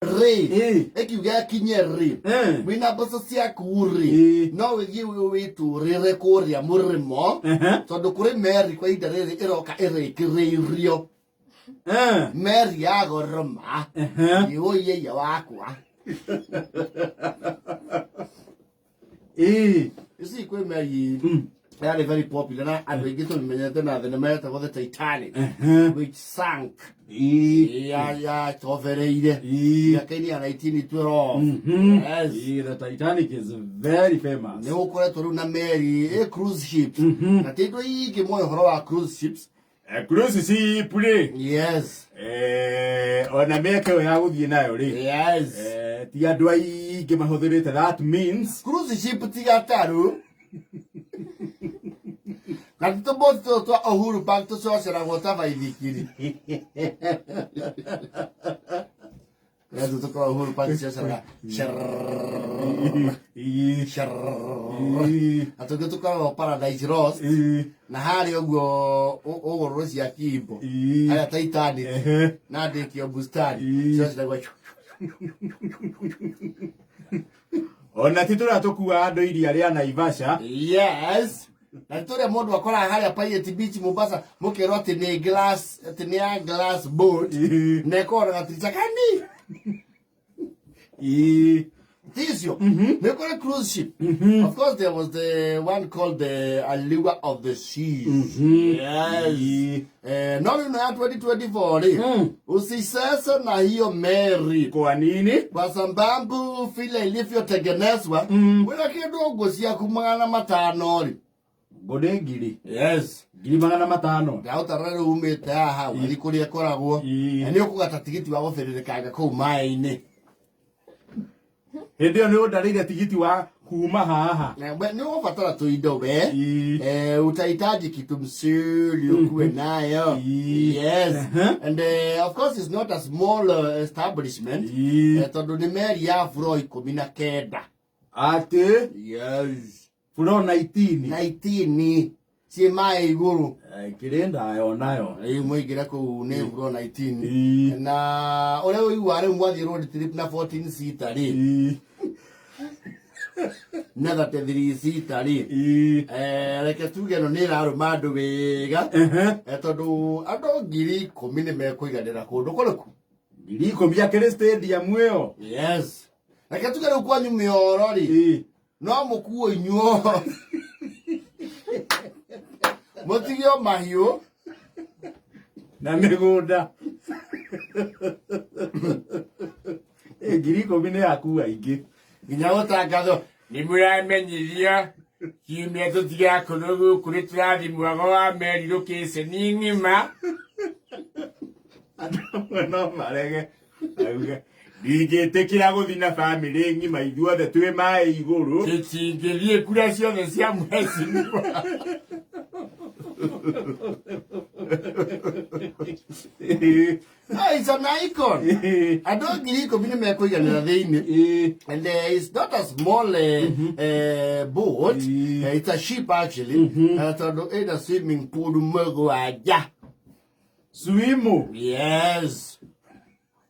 Rĩ Ĩ. Ĩkiuga ĩkinye rĩ wĩna mbeca ciaku rĩ, no wĩthiĩ wĩtũrĩre kũrĩa mũrĩmo, tondũ kũrĩ meri kwa ihinda rĩrĩ ĩroka ĩrĩkĩrĩirio, meri ya goroma. Ĩũiĩia wakwa. Ici kwĩ meri yarĩ very popular na andũ aingĩ tũmĩmenyete na thenema yetagwo The Titanic, which sank, yatobereire mĩaka-inĩ ya 1912. Yes. Ĩ, the Titanic is very famous. Nĩ gũkoretwo rĩu na meri ĩ cruise ships, na ti andũ aingĩ moĩ ũhoro wa cruise ships. Cruise ship rĩ, ona mĩaka ĩyo ya gũthiĩ nayo rĩ, ti andũ aingĩ mahũthĩrĩte, that means Cruise ship ti gatarũ na ti tũboti tũtũ twa Uhuru Park tũcoceragwo ta baithikiri. Rĩu tũkoragwo Uhuru Park coceraga na tũngĩ tũkoragwo Paradise Lost na harĩa ũguo ũgũrũ cia Kimbo, harĩa Titanic na ndĩkio bustani coceragwo. Ona ti tũrĩa tũkuaga andũ iria rĩa Naivasha. Yes, na tũrĩa mũndũ akoraga harĩa Pirate Beach Mombasa, mũkerwo atĩ nĩ glass, atĩ nĩ ya glass boat, na ĩkoragwo na gatirica kani. Ticio nĩ kũrĩ cruise ship. Of course there was the one called the Allure of the Seas. Yes. No rĩu no ya 2024 rĩ, usisese na hiyo meri. Kwa nini? Kwa sababu vile ilivyotengenezwa, wĩna kĩndũ ngũ ciaku 500 rĩ. Ngũ nĩ ngiri. Yes. 500,000. Ndagũtarĩra rĩu umĩte haha ũgathiĩ kũrĩa ĩkoragwo, na nĩ ũkũgata tigiti wa gũbĩrĩrĩkanga kũu maĩ-inĩ. Hĩndĩ ĩyo nĩ ũndarĩire tigiti wa kuma haha. Na nĩ ũgũbatara tũindo we. Utahitaji kitu msuri ukuwe nayo. Yes. And of course it's not a small establishment, tondũ nĩ meri ya floor 19. Atĩ? Yes. Floor 19? 19 ciĩ maĩ igũrũ. Kĩrĩ ndaya onayo. Rĩu mũingĩre kũu nĩ floor 19. Na ũrĩa ũiguaga rĩu mwathiĩ road trip na 14 seater rĩ, na 33 seater rĩ, reke tuge ĩno nĩ ĩrarũma andũ wega, tondũ andũ 10,000 nĩ mekũiganĩra kũndũ kũrĩkũ? 10,000 akĩrĩ stadium ĩyo. Yes, reke tuge rĩu kwanyu mĩoro rĩ, no mũkuo inyuo mũtigio mahiũ na mĩgũnda. 10,000 nĩ yaku aingĩ. Nginya gũtangathwo nĩ mũramenyithio kiumia tũtigakorwo gũkũ, nĩ tũrathiĩ mwago wa meri rũkĩceni ng'ima. Andũ amwe no marege, auge ndingĩtĩkĩra gũthiĩ na bamĩrĩ ng'ima ithuothe twĩ maĩ igũrũ. Tũtingĩthiĩ kura ciothe cia mheshimiwa. Ah, it's an icon. Andũ 10,000 nĩ mekũiganĩra thĩinĩ. And it's not a small boat. It's a ship actually. Tondũ ĩna swimming pool mũgwanja. Swimu? Yes.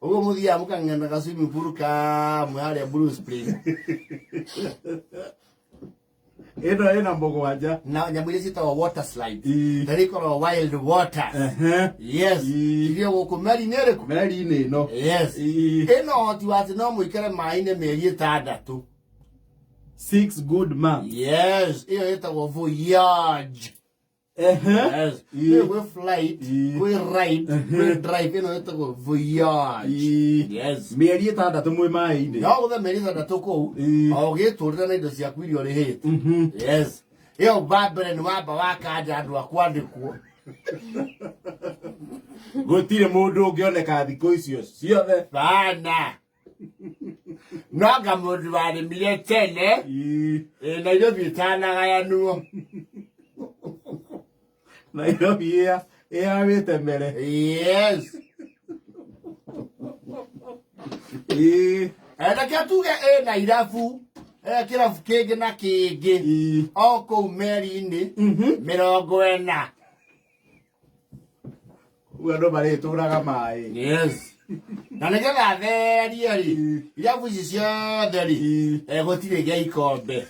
Ũguo mũthiaga mũkang'enda ga swimming pool kamwe harĩa Blue Spring. Ĩno ĩna mũgwanja. Na nyamũ iria ciĩtagwo water slide. Na rĩ ikoragwo wild water. Yes. Iria gũkũ meri-inĩ ĩrĩkũ? Meri-inĩ ĩno. Yes. Ĩna ũhoti wa atĩ no mũikare maĩ-inĩ mĩeri 6. 6 good months. Yes, ĩyo ĩtagwo voyage. Yes. Kwĩ flight, kwĩ ride, kwĩ drive, ĩno ĩtagwo voyage. Yes. Mĩeri 6 mwĩ maĩ-inĩ. No gũthe mĩeri 6 kũu, o ũgĩtũrĩra na indo ciaku iria ũrĩhĩte. Yes. Ĩyo ba mbere nĩ wamba wakanja andũ a kwandĩkwo. Gũtirĩ mũndũ ũngĩoneka thikũ icio ciothe. Bana. No anga mũndũ warĩmire tene, Nairobi ĩtanagayanwo. Nairobi ĩa ĩyawĩte mbere. Yes. Reke tuge ĩna irabu, kĩrabu kĩngĩ na kĩngĩ o kũu meri-inĩ 40. Ũguo andũ marĩtũraga maĩ. Yes. Na nĩgetha therie rĩ, irabu ici ciothe rĩ, gũtirĩ gĩa ikombe.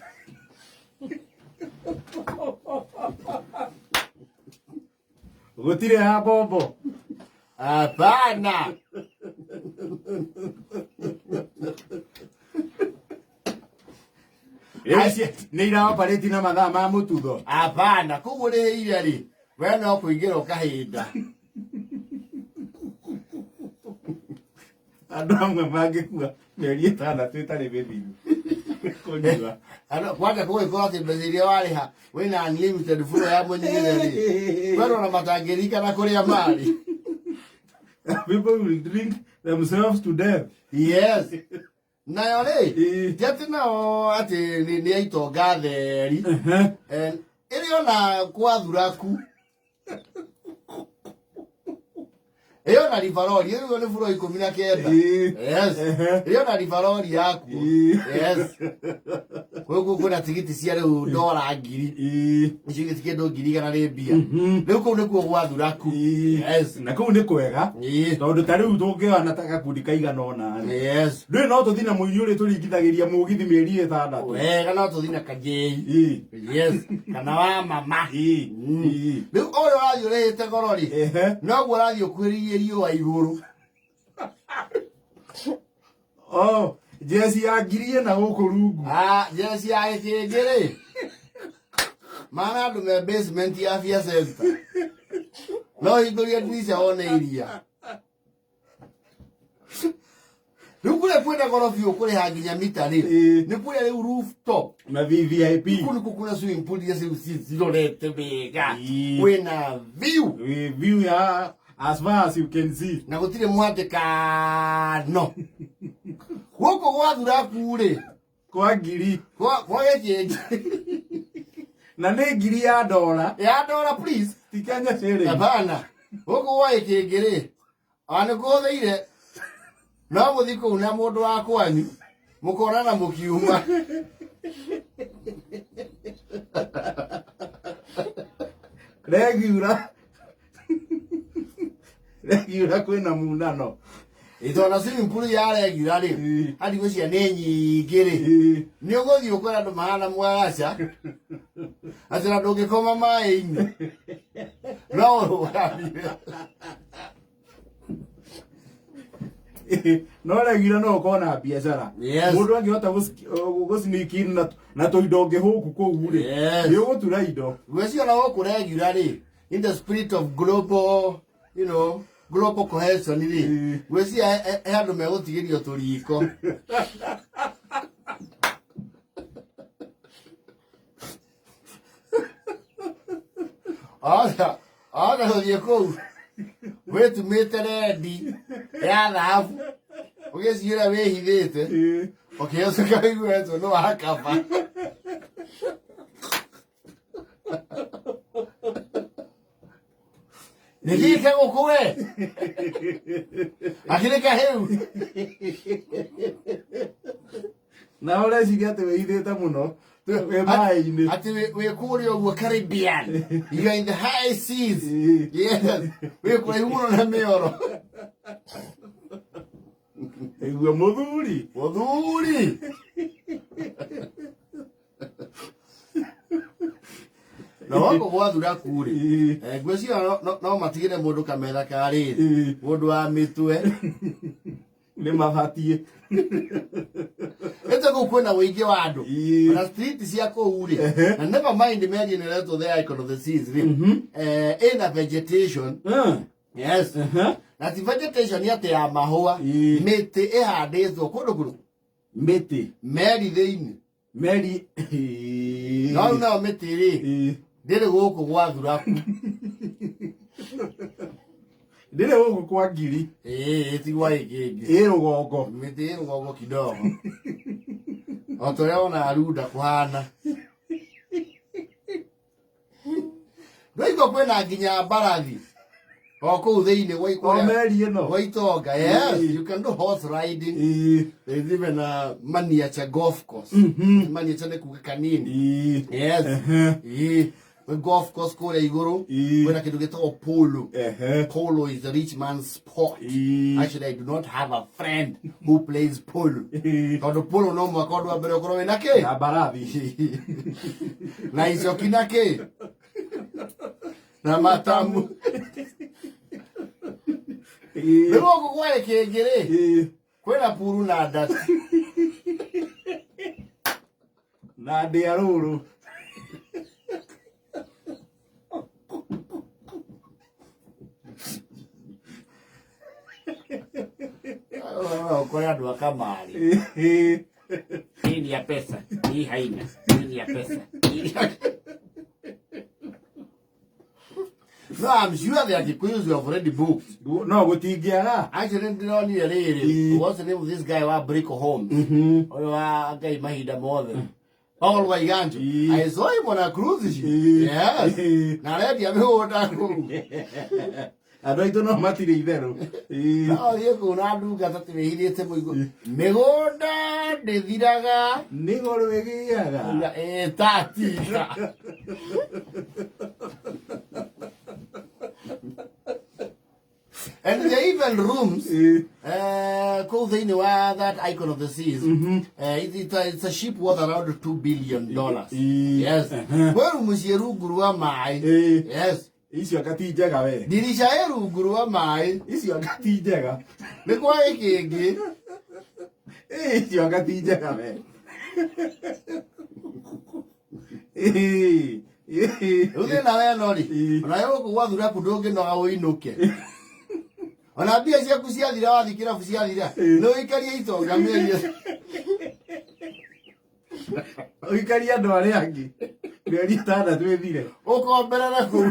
Gũtirĩ ya bombo. Hapana. Nĩ iraoparĩti na mathaa ma mũtutho. Hapana, koguo rĩhĩire rĩ, we no kũingĩra ũkahĩnda. Andũ amwe mangĩkua mĩeri 6 ĩtarĩ mĩthiru kũnyua. Kwanja kũgĩkorwo atĩ mbeca iria warĩha wĩna unlimited flow ya mũnyuĩre rĩ, kwĩrwo na matangĩririkana kũrĩa marĩ. People will drink themselves to death. Yes. Nayo rĩ, ti atĩ nao atĩ nĩ aitonga theri. Ĩrĩ ona kwa thuraku. Ĩyo na rivarori, ĩyo nĩ buro 19. Yes. Ĩyo na rivarori yaku. Yes. Koguo kwĩna tigiti cia rĩu ndora 1000. Icio ingĩ ti kĩndũ 100,000 nĩ mbia. Rĩu kũu nĩkuo gwa thuraku. Yes. Na kũu nĩ kwega. Tondũ ta rĩu tũngĩoyana ta gakundi kaigana ũna rĩ. Yes. Ndũĩ no tũthiĩ na mũini ũrĩa tũringithagĩria mũgithi mĩeri 6. Wega no tũthiĩ na kajei. Yes. Kana wa mama. Rĩu ũyũ ũrathiĩ ũrĩhĩte goro rĩ, noguo ũrathiĩ ũkuhĩrĩirie riũa igũrũ. Oh, jeci ya 4,000 gũkũ rungu. Ah, jeci ya gĩkĩngĩ rĩ. Mana andũ me basement ya Afya Center. No hingũrie ndirica wone iria. Rĩu kũrĩa kwĩna goro biũ kũrĩha nginya mita rĩ, nĩ kũrĩa rĩu rooftop. Na VVIP. Kũu nĩkuo kwĩna swimming pool iria rĩu cirorete wega. Kwĩna view. View ya as far as you can see. Na gũtirĩ mwandĩkano. Gũkũ gwa thuraku rĩ. Kwa 1000. Kwa gĩkĩngi. Na nĩ 1000 ya ndora. Ya ndora please. Ti Kenya shilling. Hapana. Gũkũ gwa gĩkĩngĩ rĩ. Ona nĩ kũthĩire. No mũthiĩ kũu na mũndũ wa kwanyu. Mũkonana mũkiuma. Regiura. Regiura kwĩna munano. Ĩtona swimming pool ya regiura rĩ. Hadi gwĩciria nĩ nyingĩ rĩ. Nĩ ũgũthiĩ ũkore andũ mahana mwagaca. Atĩ na ndũngĩkoma maĩ-inĩ. No ũrũgamire. No regiura no ũkorwo na biacara. Mũndũ angĩhota gũ-sneak in na tũindo ngĩhũku kũu rĩ. Nĩ ũgũtura indo. Gwĩciria na gũkũ regiura rĩ, in the spirit of global, you know, global cohesion rĩ. Gwĩciria he andũ megũtigĩrio tũriko. Othe gũthiĩ kũu wĩtumĩte rendi ya thahabu ũgĩciĩra wĩhithĩte ũkĩocoka wĩiguetwo nĩ wakaba. Nĩkĩĩ gũkũ we? Akĩrĩ kahĩu. Na ũreciria atĩ wĩhithĩte mũno wĩ maĩ-inĩ. Atĩ wĩ kũrĩa ũguo Caribbean. You are in the high seas. Yes. Wĩ kũraihu mũno na mĩoro. Ĩguo mũthuri. Mũthuri. Na gũkũ gwa thuraku rĩ, ngwĩciria no matigĩre mũndũ kametha ka rĩrĩ, mũndũ wa mĩtwe. Nĩ mabatiĩ. Ĩte kũu kwĩna ũingĩ wa andũ. Ona street cia kũu rĩ, na never mind meri ĩno ĩretwo the icon of the seas rĩ, ĩna vegetation. Yes. Na ti vegetation atĩ ya mahũa, mĩtĩ ĩhandĩtwo kũndũ kũrũ. Mĩtĩ. Meri thĩinĩ. Meri. No rĩu nayo mĩtĩ rĩ, ndĩrĩ gũkũ gwa thuraku. Ndĩrĩ gũkũ kwa 1000. Ti gwa gĩkĩngĩ. Ĩ rũgongo. Mĩtĩ ĩ rũgongo kidogo. O ta ũrĩa wonaga Runda kũhana. Ndwaigua kwĩna nginya mbarathi. O kũu thĩinĩ gwa O ikũrĩa. meri ĩno. Gwa itonga. Yes, you can do horse riding. There's even a miniature golf course. Miniature nĩ kuga kanini. Yes. Gwĩ golf course kũrĩa igũrũ. Kwĩna kĩndũ gĩtagwo polo. Polo is a rich man's sport. Actually, I do not have a friend who plays polo. Tondũ polo no mũhaka ũndũ wa mbere ũkorwo wĩna kĩ? Na mbarathi. Na icoki na kĩ? Na matamu. Rĩu gũkũ kwa gĩkĩngĩ rĩ, kwĩna puru na ndati. Na ndĩa rũrũ. Ũkore andũ a kamarĩ. Hii ni ya pesa, hii haina. Hii ni ya pesa. No, I'm sure the Agikuyus were already booked. No gũtingĩaga. Actually, ndĩronire rĩrĩ, what's the name of this guy wa Brico Homes? Ũyũ wa Ngai mahinda mothe. Paul Waiganjo. I saw him on a cruise ship. Yes. Na arendia mĩgũnda kũu. Andũ aitũ no matirĩ itherũ. No thiĩ kũu na ndungata tĩwĩhithĩte mũigo. Mĩgũnda ndĩthiraga. Nĩ goro ĩgĩaga. Ĩtatinga. And there are even rooms kũu thĩinĩ wa that Icon of the Seas. It's a ship worth around $2 billion. Yes. Kwĩ rumu ciĩ rungu rwa maĩ. Yes. Icio anga ti njega we. Ndirica ĩ rungu rwa maĩ. Icio anga ti njega. Nĩ kwa gĩkĩngĩ. Icio anga ti njega we. Rĩu thĩna we no rĩ, ona we gũkũ gwa thuraku ndũngĩnoga ũinũke. Ona mbia ciaku ciathira wathiĩ kĩrabu ciathira, nĩ ũikarie itonga mĩeri. Ũikarie andũ arĩa angĩ. Mĩeri ĩtandatũ ĩthire. Ũkomberere kũu.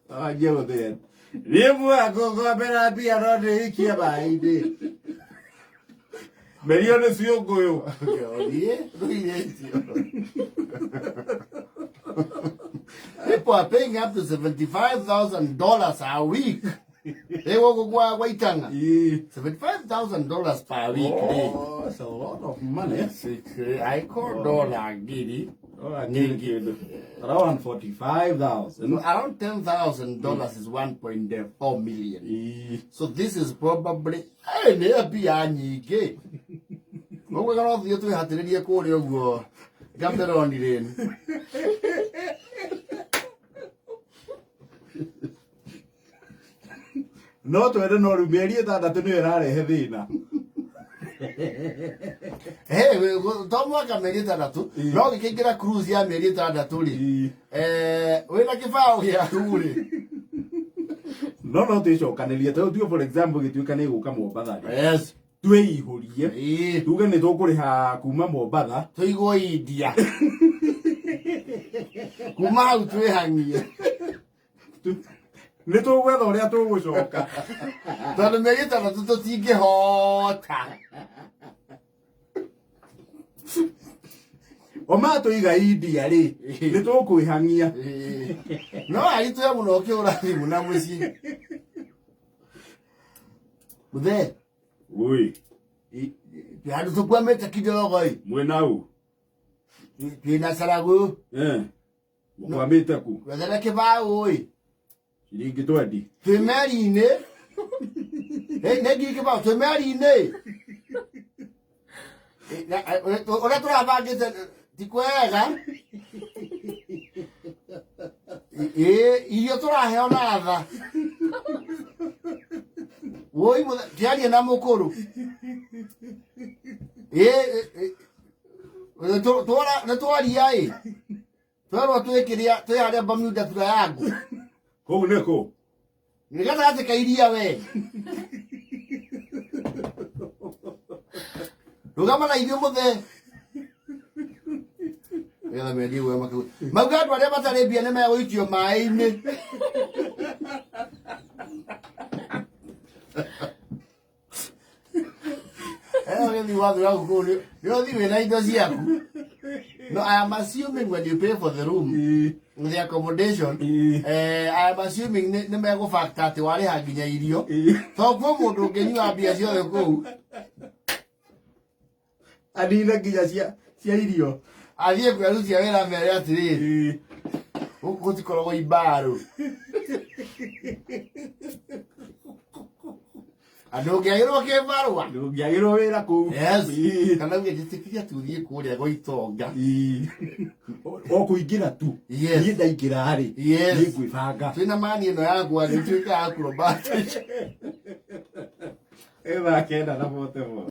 Anjie gũthĩa. Rĩmwe ngũkombera mbia no ndĩikie maĩ-inĩ. Merio nĩ ciũngũyũ. People are paying up to $75,000 a week. They walk kwa Itanga. $75,000 per week. Oh, it's a lot of money. I call dollar giri. Around 45,000. Around $10,000 is 1.4 million. So this is probably nĩ mbia nyingĩ. Ũguo kana ũthiĩ twĩhatĩrĩrie kũrĩa ũguo Gameroni rĩ. No twende no rĩu mĩeri ĩtandatũ nĩyo ĩrarehe thĩna. To mwaka mĩeri ĩtandatũ, no gĩkĩingĩra cruise ya mĩeri ĩtandatũ rĩ, wĩna kĩbaũ gĩaku rĩ. No twĩcokanĩrie tondũ tuge for example gĩtuĩka nĩ gũka Mombatha rĩ. Yes. Twĩihũrie. Tuge nĩ tũkũrĩha kuma Mombatha. Tũigwo India. Kuma hau twĩhang'ie. Nĩ tũgwetha ũrĩa tũgũcoka. Tondũ mĩeri ĩtandatũ tũtingĩhota. O matũiga India rĩ, nĩ tũkwĩhang'ia. No aritũhe mũno ũkĩhũra thimũ na mũciĩ. Mũthee. Oi. Handũ tũkwamĩte kidogo ĩ. Mwĩna ũ? Twĩna Saragũ. Mũkwamĩte kũ? Wethere kĩbaũ ĩ. Ciringi 20. Twĩ meri-inĩ. Nĩ ngiri kĩbaũ, twĩ meri-inĩ. Ũrĩa tũrabangĩte ti kwega. Irio tũraheo na tha. Woi kĩarie na mũkũrũ. Nĩ twaria ĩ. Twerwo twĩkĩrĩa twĩ harĩa Bermuda Triangle. Kũu nĩ kũ? Nĩ gatagatĩ ka iria we. Rũgama na ithuĩ mũthee. Nĩgetha mendie guoya makĩgũra. Mauga andũ arĩa matarĩ mbia nĩ megũikio maĩ-inĩ. Ũgĩthiĩ wathura kũu nĩ ũthiĩ wĩna indo ciaku. No, I am assuming when you pay for the room, the accommodation, I am assuming nĩ megũ factor atĩ warĩha nginya irio. Tondũ kwĩ mũndũ ũngĩnyua mbia ciothe kũu. Anine nginya cia irio. Athiĩ kwĩ aruti a wĩra mere atĩrĩrĩ, gũkũ gũtikoragwo imbarũ. Andũ ũngĩagĩrwo kĩbarũa. Ndũngĩagĩrwo wĩra kũu. Yes. Kana uge njĩtĩkĩria atĩ ũthiĩ kũrĩa gwa itonga. O kũingĩra tu. Yes. Niĩ ndaingĩra rĩ, Yes. nĩ ngwĩbanga. Twĩna mani ĩno yakwa nĩtuĩka ya acrobatic. Ĩthaa 9:44.